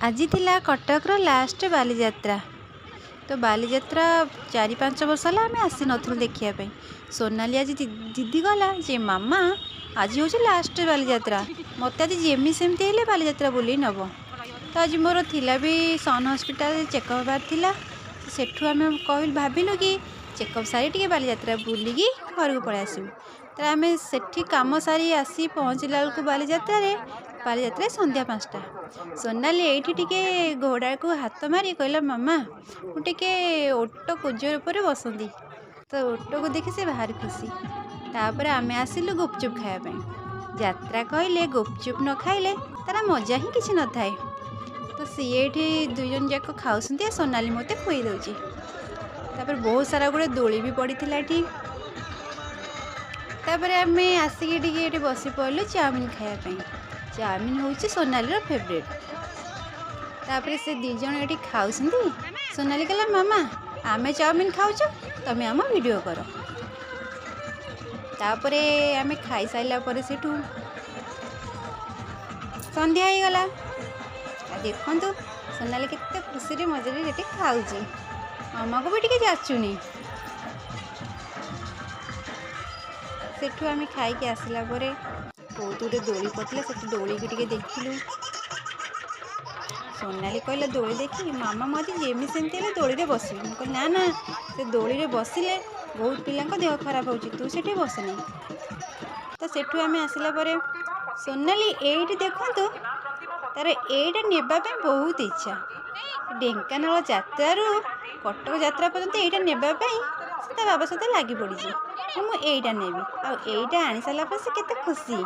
ଆଜି ଥିଲା କଟକର ଲାଷ୍ଟ ବାଲିଯାତ୍ରା। ତ ବାଲିଯାତ୍ରା 4-5 ବର୍ଷ ହେଲା ଆମେ ଆସିନଥିଲୁ ଦେଖିବା ପାଇଁ। ସୋନାଲି ଆଜି ଜିଦି କଲା ଯେ, ମାମା, ଆଜି ହେଉଛି ଲାଷ୍ଟ ବାଲିଯାତ୍ରା, ମୋତେ ଆଜି ଯେମିତି ସେମିତି ହେଲେ ବାଲିଯାତ୍ରା ବୁଲେଇ ନେବ। ତ ଆଜି ମୋର ଥିଲା ବି ସନ୍ ହସ୍ପିଟାଲ ଚେକଅପ୍ ହେବାର ଥିଲା। ସେଠୁ ଆମେ କହିଲୁ, ଭାବିଲୁ କି ଚେକଅପ୍ ସାରି ଟିକେ ବାଲିଯାତ୍ରା ବୁଲିକି ଘରକୁ ପଳେଇ ଆସିବୁ। ତ ଆମେ ସେଠି କାମ ସାରି ଆସି ପହଞ୍ଚିଲା ବେଳକୁ ବାଲିଯାତ୍ରାରେ ସନ୍ଧ୍ୟା 5ଟା। ସୋନାଲି ଏଇଠି ଟିକେ ଘୋଡ଼ାକୁ ହାତ ମାରି କହିଲା, ମାମା, ମୁଁ ଟିକେ ଓଟ କୁଜ ଉପରେ ବସନ୍ତି। ତ ଓଟକୁ ଦେଖି ସେ ଭାରି ଖୁସି। ତାପରେ ଆମେ ଆସିଲୁ ଗୁପଚୁପ୍ ଖାଇବା ପାଇଁ। ଯାତ୍ରା କହିଲେ ଗୁପଚୁପ୍ ନ ଖାଇଲେ ତାର ମଜା ହିଁ କିଛି ନଥାଏ। ତ ସିଏ ଏଇଠି ଦୁଇ ଜଣ ଯାକ ଖାଉଛନ୍ତି ଆଉ ସୋନାଲି ମୋତେ ଖୁଆଇ ଦେଉଛି। ତାପରେ ବହୁତ ସାରା ଗୁଡ଼େ ଦୋଳି ବି ପଡ଼ିଥିଲା ଏଠି। ତାପରେ ଆମେ ଆସିକି ଟିକେ ଏଠି ବସି ପଡ଼ିଲୁ ଚାଉମିନ ଖାଇବା ପାଇଁ। ଚାଉମିନ ହେଉଛି ସୋନାଲିର ଫେଭରେଟ୍। ତାପରେ ସେ ଦୁଇ ଜଣ ଏଠି ଖାଉଛନ୍ତି। ସୋନାଲି କହିଲା, ମାମା, ଆମେ ଚାଉମିନ ଖାଉଛୁ, ତମେ ଆମ ଭିଡ଼ିଓ କର। ତାପରେ ଆମେ ଖାଇସାରିଲା ପରେ ସେଠୁ ସନ୍ଧ୍ୟା ହେଇଗଲା। ଆଉ ଦେଖନ୍ତୁ, ସୋନାଲି କେତେ ଖୁସିରେ ମଜାରେ ସେଠି ଖାଉଛି, ମାମାକୁ ବି ଟିକେ ଯାଚୁନି। ସେଠୁ ଆମେ ଖାଇକି ଆସିଲା ପରେ ବହୁତ ଗୁଡ଼ିଏ ଦୋଳି ପଡ଼ିଥିଲା। ସେଠି ଦୋଳିକି ଟିକେ ଦେଖିଲୁ। ସୋନାଲି କହିଲା ଦୋଳି ଦେଖି, ମାମା, ମୁଁ ଆଜି ଯେମିତି ସେମିତି ହେଲେ ଦୋଳିରେ ବସିବି। ମୁଁ କହିଲି, ନା ନା, ସେ ଦୋଳିରେ ବସିଲେ ବହୁତ ପିଲାଙ୍କ ଦେହ ଖରାପ ହେଉଛି, ତୁ ସେଠି ବସନି। ତ ସେଠୁ ଆମେ ଆସିଲା ପରେ ସୋନାଲି ଏଇଠି ଦେଖନ୍ତୁ, ତାର ଏଇଟା ନେବା ପାଇଁ ବହୁତ ଇଚ୍ଛା। ଢେଙ୍କାନାଳ ଯାତ୍ରାରୁ କଟକ ଯାତ୍ରା ପର୍ଯ୍ୟନ୍ତ ଏଇଟା ନେବା ପାଇଁ ସେ ତା ବାବା ସହିତ ଲାଗି ପଡ଼ିଛି ଯେ ମୁଁ ଏଇଟା ନେବି। ଆଉ ଏଇଟା ଆଣି ସାରିଲା ପରେ ସେ କେତେ ଖୁସି।